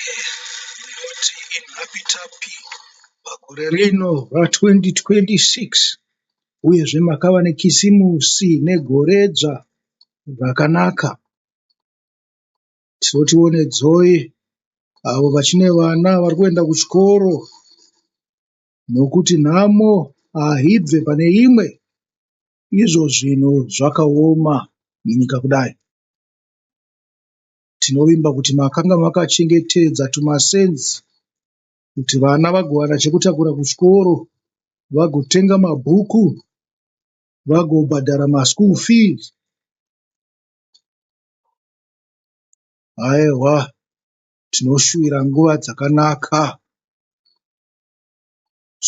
Ndinoti inhapitapi pagore rino ra2026 uyezve makava neKisimusi negoredzva rakanaka. Tinotiwo nedzoi avo vachine vana vari kuenda kuchikoro nokuti nhamo haibve pane imwe izvo zvinhu zvakaoma munyika kudai. Tinovimba kuti makanga makachengetedza tumasenzi kuti vana vagowana chekutakura kuchikoro, vagotenga mabhuku, vagobhadhara maschool fees. Aiwa, tinoshuvira nguva dzakanaka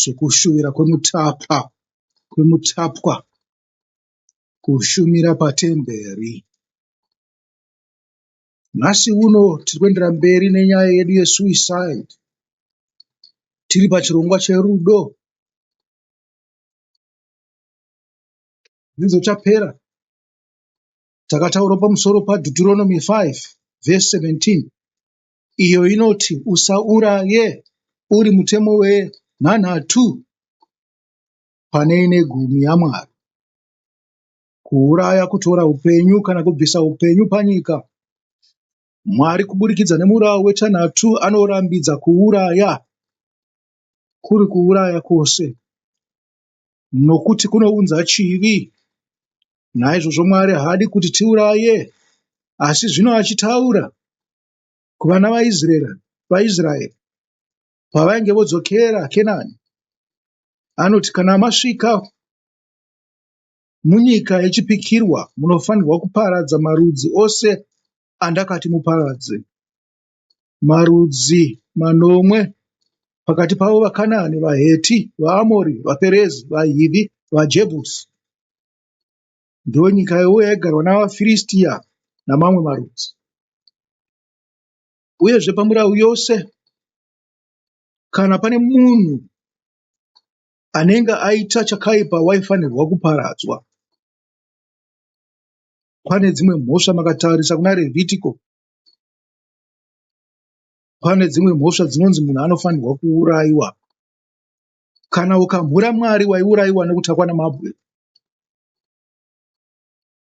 sekushuvira kwemutapa kwemutapwa kushumira patemberi. Nhasi uno tiri kuendera mberi nenyaya yedu yesuicide. Tiri pachirongwa cherudo. Dzidzo chapera takataura pamusoro paDeuteronomy 5 verse 17 iyo inoti usauraye uri mutemo wenhanhatu pane ine gumi yaMwari. Kuuraya kutora upenyu kana kubvisa upenyu panyika. Mwari kuburikidza nemurawo wetanhatu anorambidza kuuraya kuri kuuraya kwose nokuti kunounza chivi. Naizvozvo Mwari haadi kuti tiuraye, asi zvino achitaura kuvana vaIsraeri pavainge vodzokera Kenani, anoti kana masvika munyika yechipikirwa munofanirwa kuparadza marudzi ose andakati muparadze. Marudzi manomwe pakati pavo vaKanani, vaHeti, vaAmori, vaPerezi, vaHivhi, vaJebhusi. Ndonyika iyoyo yaigarwa navaFiristiya namamwe marudzi. Uyezve pamurau yose, kana pane munhu anenge aita chakaipa waifanirwa kuparadzwa. Pane dzimwe mhosva makatarisa kuna Revhitiko, pane dzimwe mhosva dzinonzi munhu anofanirwa kuurayiwa. Kana ukamhura Mwari waiurayiwa nekutakwa namabwe.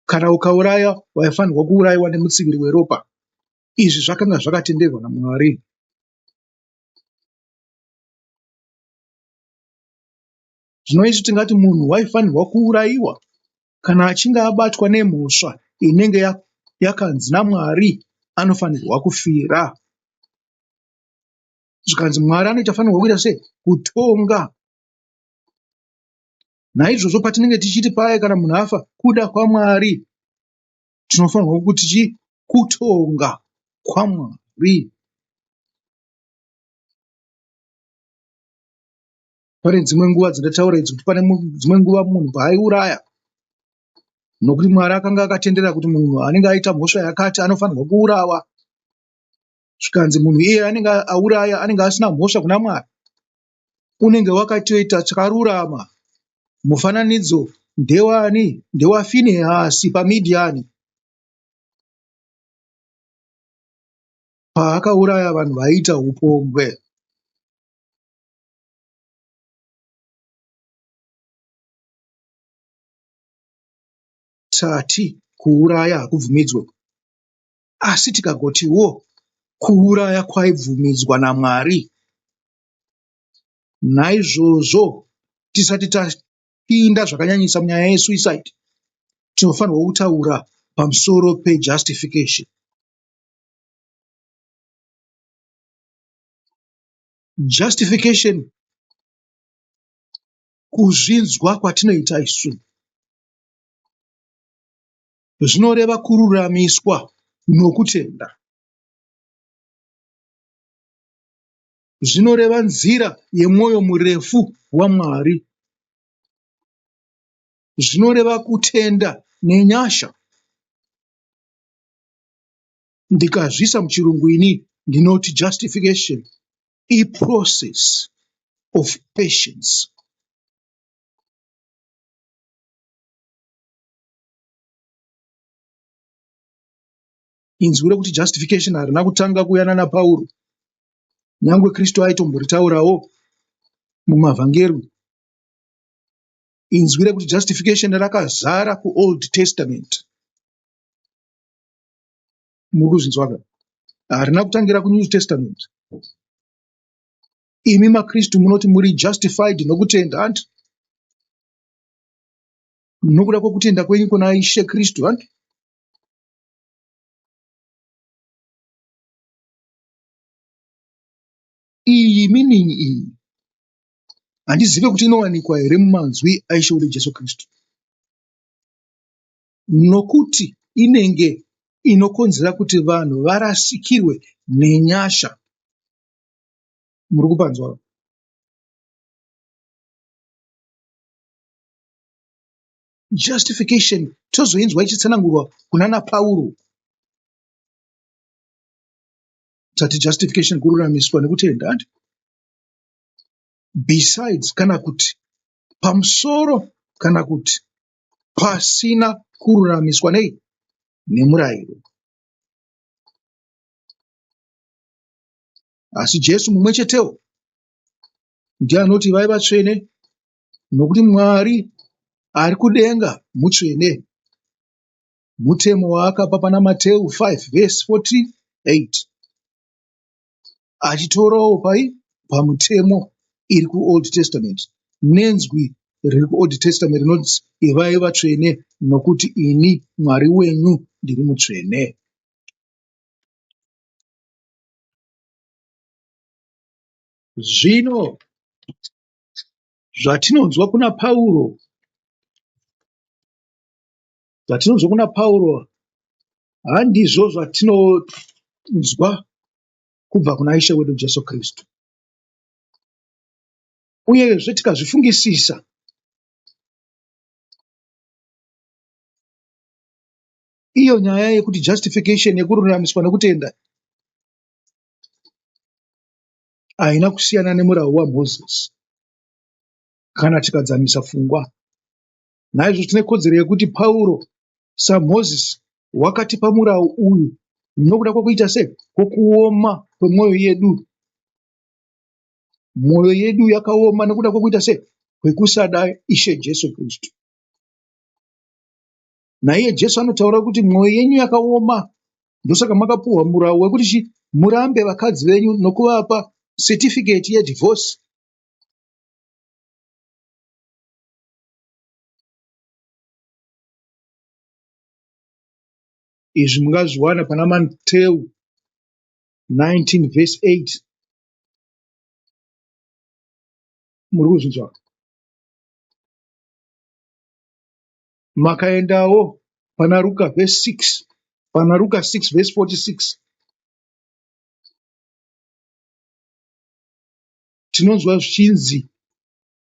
Kana ukauraya waifanirwa kuurayiwa nemutsiviri weropa. Izvi zvakanga zvakatenderwa naMwari. Zvino isu tingati munhu waifanirwa kuurayiwa kana achinge abatwa nemhosva inenge yakanzi naMwari anofanirwa kufira. Zvikanzi Mwari anochafanirwa kuita sei? Kutonga. Naizvozvo patinenge tichiti paye kana munhu afa kuda kwaMwari, tinofanirwa kuti chii? Kutonga kwaMwari. Pane dzimwe nguva dzandataura idzi kuti pane dzimwe nguva munhu paaiuraya nokuti Mwari akanga akatendera kuti munhu anenge aita mhosva yakati anofanirwa kuurawa. Zvikanzi munhu iye anenge auraya anenge asina mhosva kuna Mwari. Unenge wakatoita chakarurama. Mufananidzo ndewani? NdewaFinehasi paMidhiani paakauraya vanhu vaiita upombwe. Tati kuuraya hakubvumidzwe asi tikagotiwo kuuraya kwaibvumidzwa naMwari. Naizvozvo tisati tapinda zvakanyanyisa munyaya yesuicide tinofanirwa kutaura pamusoro pejustification. Justification kuzvinzwa kwatinoita isu zvinoreva kururamiswa nokutenda. Zvinoreva nzira yemwoyo murefu waMwari. Zvinoreva kutenda nenyasha. Ndikazviisa muchirungu ini ndinoti justification iprocess of patience. Inzwi rekuti justification harina kutanga kuuya nana Pauro. Nyangwe Kristu aitomboritaurawo mumavhangeri. Inzwi rekuti justification rakazara kuOld Testament. Muri kuzvinzwa ka? Harina kutangira kuNew Testament. Imi maKristu munoti muri justified nokutenda, hanti? Nokuda kwokutenda kwenyu kuna Ishe Kristu, hanti? Iyi meaning iyi handizive kuti inowanikwa here mumanzwi aIshe wedu Jesu Kristu. Nokuti inenge inokonzera kuti vanhu varasikirwe nenyasha. Muri kupanzwa? Justification tozoinzwa ichitsanangurwa kunana Pauro. Tati justification kururamiswa nekutenda, hanti? Besides kana kuti pamusoro kana kuti pasina kururamiswa nei? Nemurayiro. Asi Jesu mumwe chetewo ndiye anoti ivai vatsvene nokuti Mwari ari kudenga mutsvene. Mutemo waakapa pana Mateu 5 vhesi 48 achitorawo pai pamutemo iri kuOld Testament nenzwi riri kuOld Testament rinoti ivai vatsvene nokuti ini Mwari wenyu ndiri mutsvene. Zvino zvatinonzwa kuna Pauro, zvatinonzwa kuna Pauro handizvo zvatinonzwa kubva kuna Ishe wedu Jesu Kristu. Uyezve tikazvifungisisa iyo nyaya yekuti justification yekururamiswa nekutenda haina kusiyana nemurau waMozisi kana tikadzamisa pfungwa. Naizvozvo tine kodzero yekuti Pauro saMozisi wakatipa murau uyu nokuda kwokuita sei? Kwokuoma kwemwoyo yedu. Mwoyo yedu yakaoma nokuda kwokuita sei? Kwekusada Ishe Jesu Kristu. Naiye Jesu anotaura kuti mwoyo yenyu yakaoma ndosaka makapuhwa murau wekuti chi murambe vakadzi venyu nokuvapa certificate yedivorce. Izvi mungazviwana pana Mateu 19 verse 8. Muri kuzvinzwa? Makaendawo pana Ruka verse 6, pana Ruka 6 verse 46. Tinonzwa zvichinzi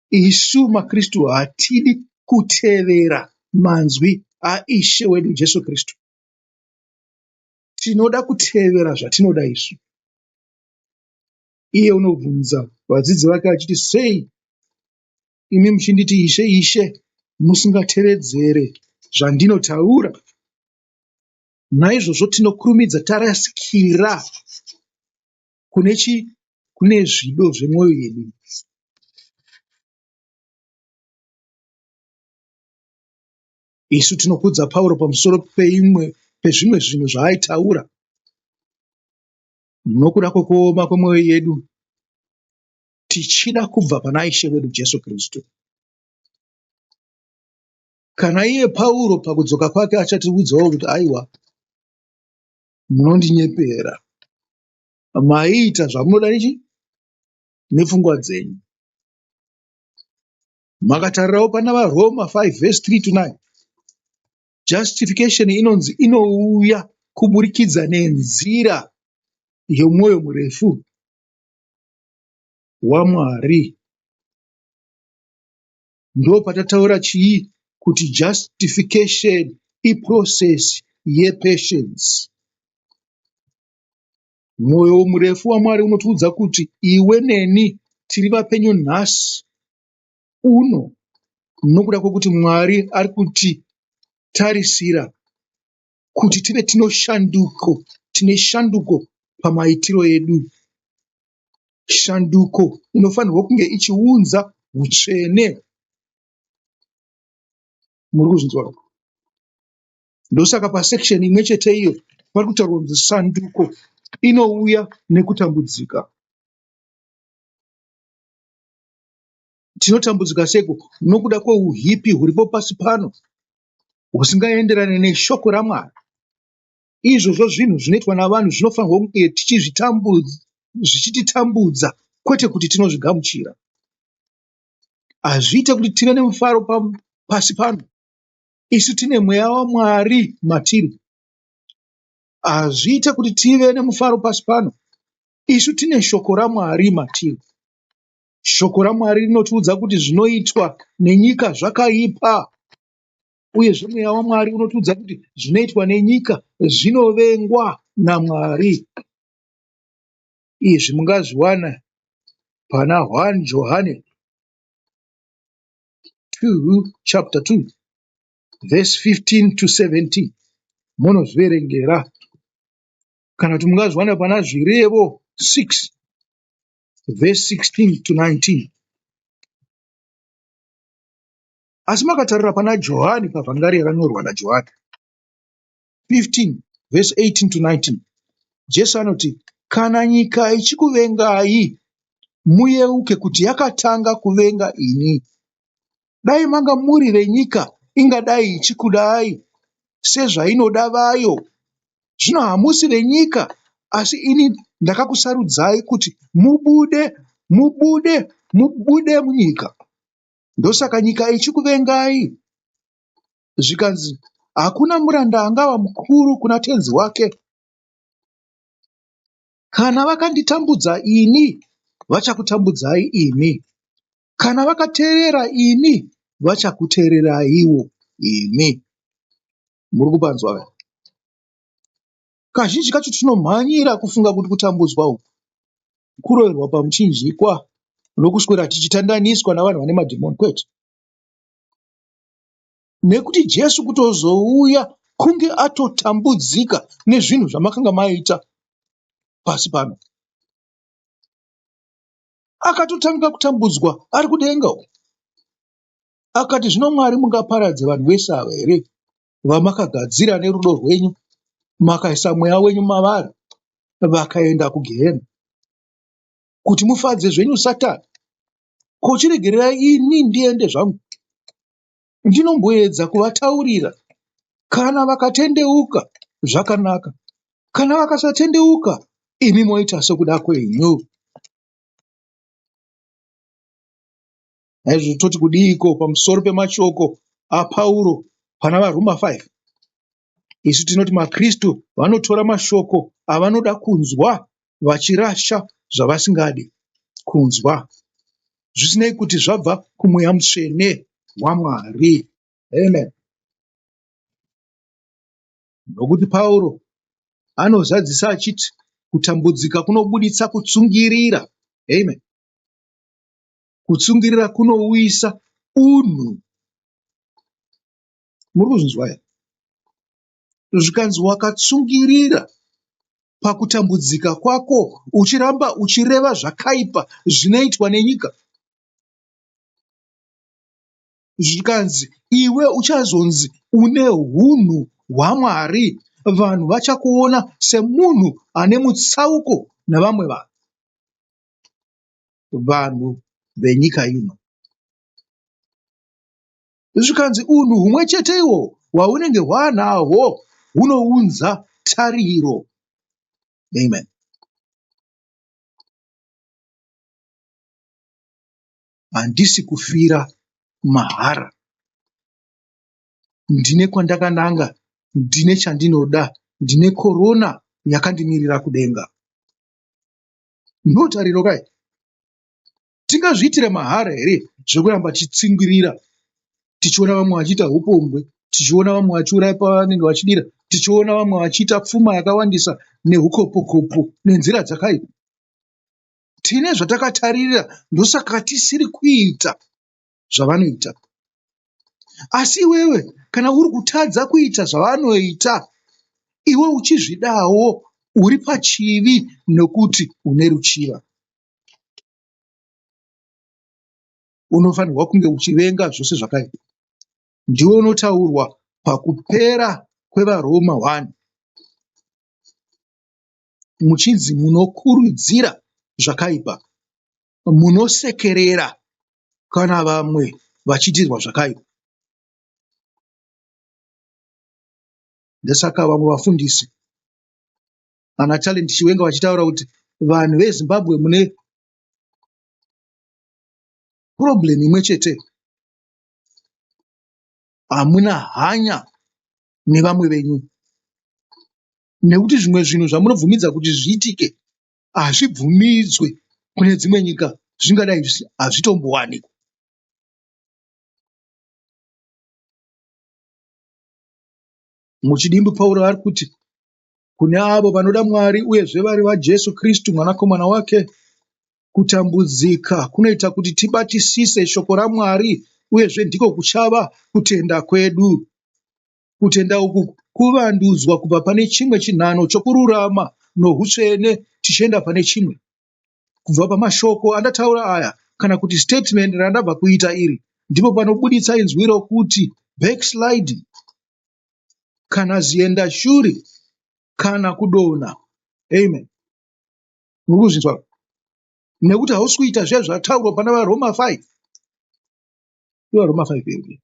isu maKristu hatidi kutevera manzwi aIshe wedu Jesu Kristu. Tinoda kutevera zvatinoda isu. Iye unobvunza vadzidzi vake achiti sei imi muchinditi Ishe, Ishe, musingatevedzere zvandinotaura? Naizvozvo tinokurumidza tarasikira kune chi kune zvido zvemwoyo yedu. Isu tinokudza Pauro pamusoro peimwe pezvimwe zvinhu zvaaitaura. Nokuda kwokuoma kwemwoyo yedu, tichida kubva pana Ishe wedu Jesu Kristu. Kana iye Pauro pakudzoka kwake achatiudzawo kuti aiwa, munondinyepera, maiita zvamunoda nechi nepfungwa dzenyu. Makatarirawo pana vaRoma 5 verse 3 to 9. Justification inonzi inouya kuburikidza nenzira yomwoyo murefu waMwari. Ndopatataura chii kuti justification iprocess yepatience. Mwoyo murefu waMwari unotiudza kuti iwe neni tiri vapenyu nhasi uno nokuda kwokuti Mwari ari kutitarisira kuti tive tinoshanduko, tine shanduko pamaitiro edu. Shanduko inofanirwa kunge ichiunza hutsvene. Muri kuzvinzwa? Ndosaka pasection imwe chete iyo pari kutaurwa kunzi sanduko inouya nekutambudzika. Tinotambudzika seiko? Nokuda kweuhipi huripo pasi pano husingaenderane neshoko raMwari. Izvozvo zvinhu zvinoitwa navanhu zvinofanirwa kunge zvichititambudza kwete kuti tinozvigamuchira. Hazviite kuti tive nemufaro pasi pano. Isu tine mweya waMwari matiri. Hazviite kuti tive nemufaro pasi pano. Isu tine shoko raMwari matiri. Shoko raMwari rinotiudza kuti zvinoitwa nenyika zvakaipa. Uyezve mweya waMwari unotiudza kuti zvinoitwa nenyika zvinovengwa naMwari. Izvi mungazviwana pana 1 Johane 2 chapter 2 verse 15 to 17 munozviverengera kana kuti mungazviwana pana Zvirevo 6 verse 16 to 19. Asi makatarira pana Johani pavhangari yakanyorwa naJohani 15 verse 18 to 19 Jesu anoti kana nyika ichikuvengai muyeuke kuti yakatanga kuvenga ini. Dai manga muri venyika ingadai ichikudai sezvainoda vayo. Zvino hamusi venyika asi ini ndakakusarudzai kuti mubude, mubude, mubude munyika. Ndosaka nyika ichikuvengai. Zvikanzi hakuna muranda angava mukuru kuna tenzi wake. Kana vakanditambudza ini, vachakutambudzai imi. Kana vakateerera ini, vachakuteereraiwo imi. Muri kupanzwa ka? Kazhinji kacho tinomhanyira kufunga kuti kutambudzwa uku kuroverwa pamuchinjikwa nokuswera tichitandaniswa navanhu vane madhimoni. Kwete. Nekuti Jesu kutozouya kunge atotambudzika nezvinhu zvamakanga maita pasi pano. Akatotanga kutambudzwa ari kudenga uko. Akati zvino Mwari mungaparadze vanhu vese ava here vamakagadzira nerudo rwenyu makaisa mweya wenyu mavari vakaenda kugehena kuti mufadze zvenyu Satani. Ko chiregererai ini ndiende zvangu ndinomboedza kuvataurira kana vakatendeuka zvakanaka kana vakasatendeuka imi moita sokuda kwenyu. Naizvozvo toti kudiiko pamusoro pemashoko aPauro pana vaRoma 5? Isu tinoti maKristu vanotora mashoko avanoda kunzwa vachirasha zvavasingadi kunzwa, zvisinei kuti zvabva kuMweya Mutsvene waMwari. Amen. Nokuti Pauro anozadzisa achiti kutambudzika kunobuditsa kutsungirira. Amen. Kutsungirira kunouyisa unhu. Muri kuzvinzwa here? Zvikanzi wakatsungirira pakutambudzika kwako uchiramba uchireva zvakaipa zvinoitwa nenyika. Zvikanzi iwe uchazonzi une hunhu hwaMwari. Vanhu vachakuona semunhu ane mutsauko navamwe vanhu. Vanhu venyika ino. Zvikanzi unhu humwe chete ihwo hwaunenge hwaanahwo hunounza tariro. Amen. Handisi kufira mahara. Ndine kwandakananga, ndine chandinoda, ndine korona yakandimirira kudenga. Ndotariro kai? Tingazviitire mahara here zvekuramba tichitsungirira tichiona vamwe vachiita hupombwe, tichiona vamwe vachiuraya pavanenge vachidira, tichiona vamwe vachiita pfuma yakawandisa nehukopokopo nenzira dzakaipa? Tine zvatakatarira ndosaka tisiri kuita zvavanoita. Asi iwewe kana uri kutadza kuita zvavanoita, iwe uchizvidawo, uri pachivi nokuti une ruchiva. Unofanirwa kunge uchivenga zvose zvakaipa. Ndiwo unotaurwa pakupera kwevaRoma 1 muchinzi munokurudzira zvakaipa, munosekerera kana vamwe vachiitirwa zvakaipa. Ndosaka vamwe vafundisi ana Talent Chiwenga vachitaura kuti vanhu veZimbabwe mune problem imwe chete, hamuna hanya nevamwe venyu nekuti zvimwe zvinhu zvamunobvumidza kuti zviitike hazvibvumidzwe kune dzimwe nyika, zvingadai hazvitombowanikwa. Muchidimbu Pauro ari kuti kune avo vanoda Mwari uyezve vari vaJesu Kristu mwanakomana wake, kutambudzika kunoita kuti tibatisise shoko raMwari uyezve ndiko kuchava kutenda kwedu. Kutenda uku kuvandudzwa kubva pane chimwe chinhano chokururama nohutsvene tichienda pane chimwe. Kubva pamashoko andataura aya kana kuti statement randabva kuita iri ndipo panobuditsa inzwi rokuti backsliding kana zienda shure kana kudonha. Amen. Muri kuzvinzwa? Nekuti hausi kuita zviya zvataurwa pana vaRoma 5. IvaRoma 5 here?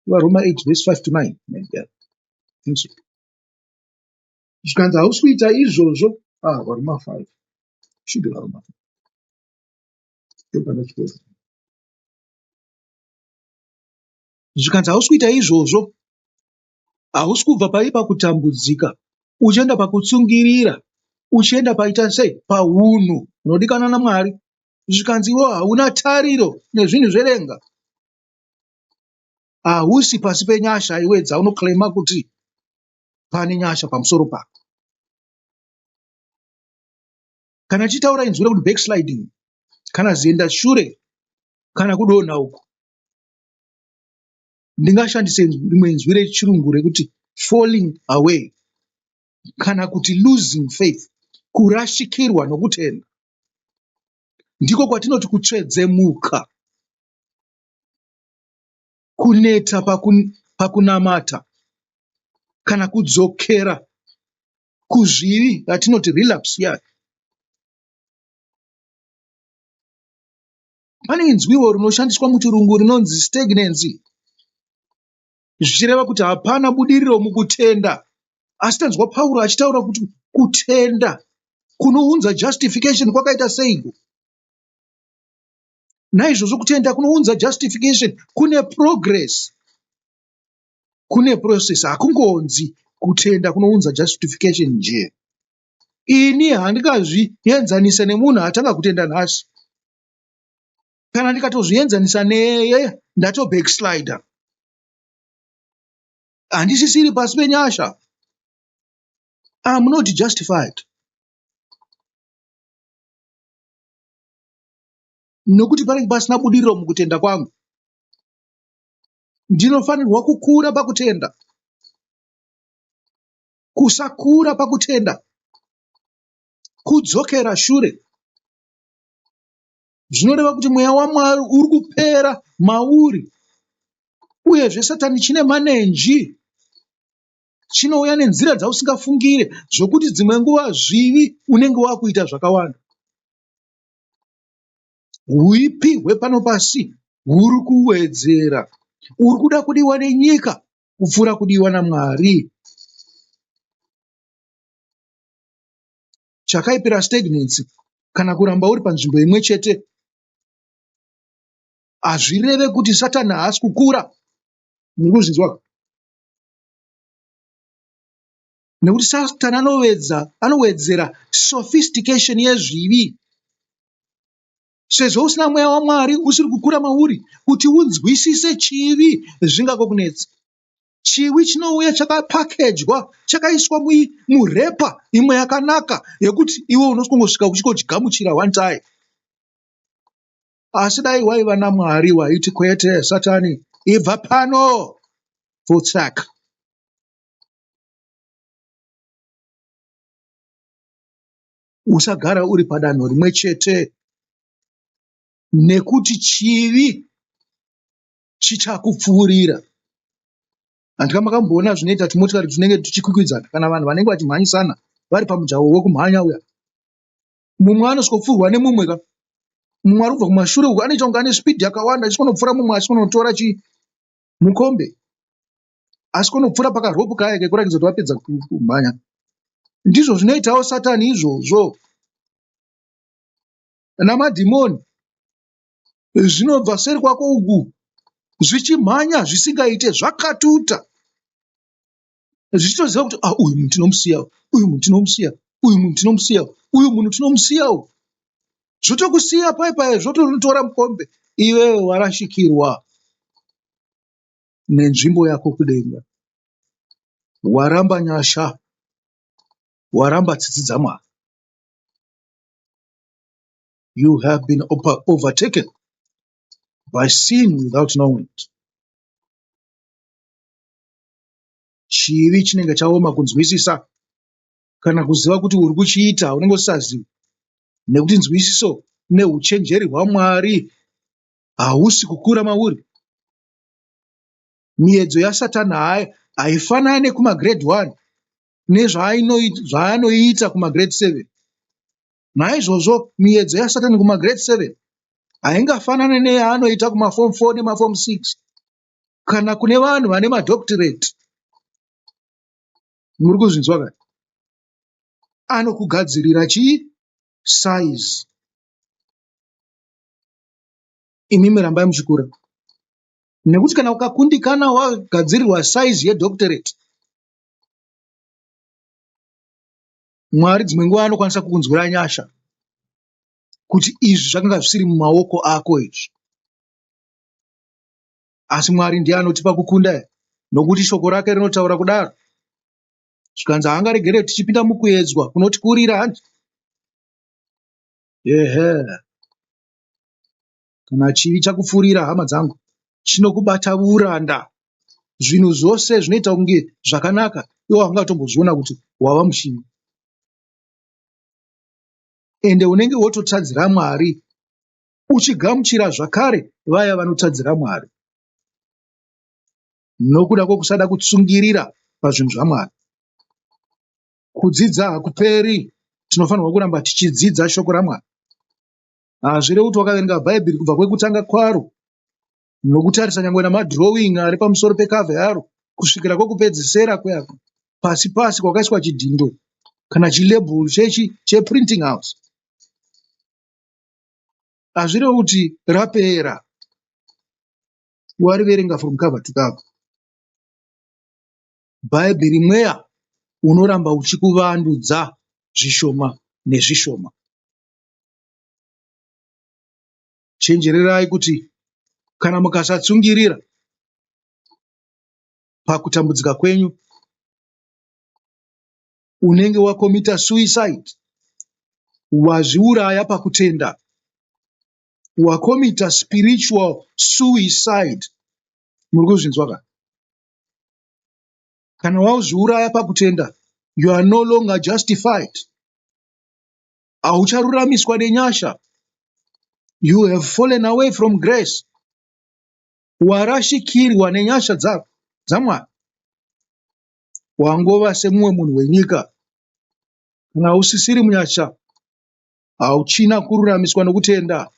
VaRoma 8 verse 5 to 9. Yeah. Think so. Zvikanzi hausi kuita izvozvo. Ah, vaRoma 5. Should be vaRoma 5. Ndopandachipedza. Zvikanzi hausi kuita izvozvo. Hausi kubva pai pakutambudzika uchienda pakutsungirira uchienda paita sei paunhu hunodikanwa naMwari. Zvikanzi iwe hauna tariro nezvinhu zvedenga. Hausi pasi penyasha iwe dzaunoclaima kuti pane nyasha pamusoro pako. Kana tichitaura inzwi rekuti backsliding kana zienda shure kana kudonha uku, ndingashandise rimwe inzwi rechirungu rekuti falling away kana kuti losing faith, kurashikirwa nokutenda. Ndiko kwatinoti kutsvedzemuka, kuneta pakunamata kana kudzokera kuzvivi yatinoti relapse ya. Pane inzwiwo rinoshandiswa muchirungu rinonzi stagnancy zvichireva kuti hapana budiriro mukutenda. Asi tanzwa Pauro achitaura kuti kutenda kunounza justification kwakaita seiko? Naizvozvo kutenda kunounza justification kune progress, kune process. Hakungonzi kutenda kunounza justification nje. Ini handingazvienzanise nemunhu atanga kutenda nhasi. Kana ndikatozvienzanisa neye ndato backslider. Handisisiri pasi penyasha. I'm not justified. Nokuti panenge pasina budiriro mukutenda kwangu. Ndinofanirwa kukura pakutenda. Kusakura pakutenda kudzokera shure. Zvinoreva kuti mweya waMwari uri kupera mauri. Uyezve Satani chine manenji. Chinouya nenzira dzausingafungire zvokuti dzimwe nguva zvivi unenge wakuita zvakawanda. Huipi hwepano pasi huri kuwedzera. Uri kuda kudiwa nenyika kupfuura kudiwa naMwari. Chakaipira stagnancy kana kuramba uri panzvimbo imwe chete hazvireve kuti Satani haasi kukura. Muri kuzvinzwa? Nekuti Satani anovedza anowedzera sophistication yezvivi. Sezvo usina mweya waMwari usiri kukura mauri kuti unzwisise chivi zvingakokunetsa. Chiwi chinouya chakapakejwa chakaiswa murepa imwe yakanaka yekuti iwe unongosvika uchingochigamuchira one time. Asi dai waiva naMwari waiti kwete Satani ibva pano pfutsek. Usagara uri padanho rimwe chete. Nekuti chivi chichakupfuurira. Handika makamboona zvinoita tumotikari tunenge tuchikwikwidzana kana vanhu vanenge vachimhanyisana vari pamujaho wekumhanya uya. Mumwe anosvikopfuurwa nemumwe ka. Mumwe ari kubva kumashure uku anoita kunge ane spidi yakawanda achisvikonopfuura mumwe achisvikonotora chi mukombe. Asvikonopfuura pakaropu kaya kekuratidza kuti vapedza kumhanya. Ndizvo zvinoitawo Satani izvozvo namadhimoni. Zvinobva seri kwako uku zvichimhanya zvisingaite zvakatuta zvichitoziva kuti ah, uyu munhu tinomusiya uyu munhu tinomusiya uyu munhu tinomusiya uyu munhu tinomusiya uyu zvotokusiya pai pai zvotonotora mukombe iwewe warashikirwa nenzvimbo yako kudenga waramba nyasha waramba tsitsi dzamwari you have been overtaken by sin without knowing it chivi chinenge chaoma kunzwisisa kana kuziva kuti uri kuchiita unenge usisazivi nekuti nzwisiso neuchenjeri hwamwari hausi kukura mauri Miedzo yaSatani haifanane kumagrade 1 nezvaanoita kumagrade 7. Naizvozvo miedzo yaSatani kumagrade 7 haingafanane neyaanoita kumafom 4 nemafom 6 kana kune vanhu vane madoctorate. Muri kuzvinzwa ka? Anokugadzirira chii? Size. Imimi rambai muchikura. Nekuti kana ukakundikana wagadzirirwa size yedoctorate, Mwari dzimwe nguva anokwanisa kukunzwira nyasha kuti izvi zvakanga zvisiri mumaoko ako izvi. Asi Mwari ndiye anotipa kukunda nokuti shoko rake rinotaura kudaro. Zvikanzi haangaregere tichipinda mukuedzwa kunotikurira hanti. Ehe. Kana chivi chakupfuurira hama dzangu, chinokubata uranda. Zvinhu zvose zvinoita kunge zvakanaka, iwe haungatombozviona kuti wava muchivi. Ende unenge wototadzira Mwari, uchigamuchira zvakare vaya vanotadzira Mwari nokuda kwokusada kutsungirira pazvinhu zvaMwari. Kudzidza hakuperi, tinofanirwa kuramba tichidzidza shoko raMwari. Hazvirevi kuti wakaverenga Bhaibheri kubva kwekutanga kwaro nokutarisa nyangwe namadrawing ari pamusoro pekavha yaro kusvikira kwekupedzesera kuya pasi pasi kwakaiswa chidhindo kana chilabel chechi cheprinting house. Hazvirevi kuti rapera wariverenga from cover to cover. Bhaibheri mweya unoramba uchikuvandudza zvishoma nezvishoma. Chenjererai kuti kana mukasatsungirira pakutambudzika kwenyu, unenge wakomita suicide, wazviuraya pakutenda, wakomita spiritual suicide. Muri kuzvinzwa ka? Kana wazviuraya pakutenda, you are no longer justified. Haucharuramiswa nenyasha. You have fallen away from grace. Warashikirwa nenyasha dzaMwari. Wangova semumwe munhu wenyika. Kana usisiri munyasha, hauchina kururamiswa nokutenda.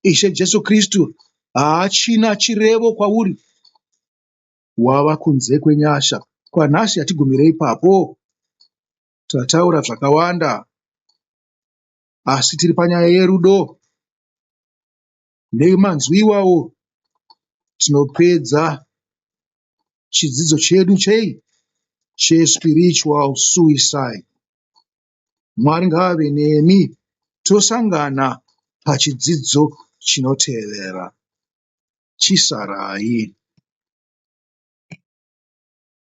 Ishe Jesu Kristu haachina chirevo kwauri. Wava kunze kwenyasha. Kwanhasi hatigumire ipapo. Tataura zvakawanda asi tiri panyaya yerudo. Nemanzwi iwawo tinopedza chidzidzo chedu chei chespiritual suicide. Mwari ngaave nemi tosangana pachidzidzo chinotevera. Chisarai.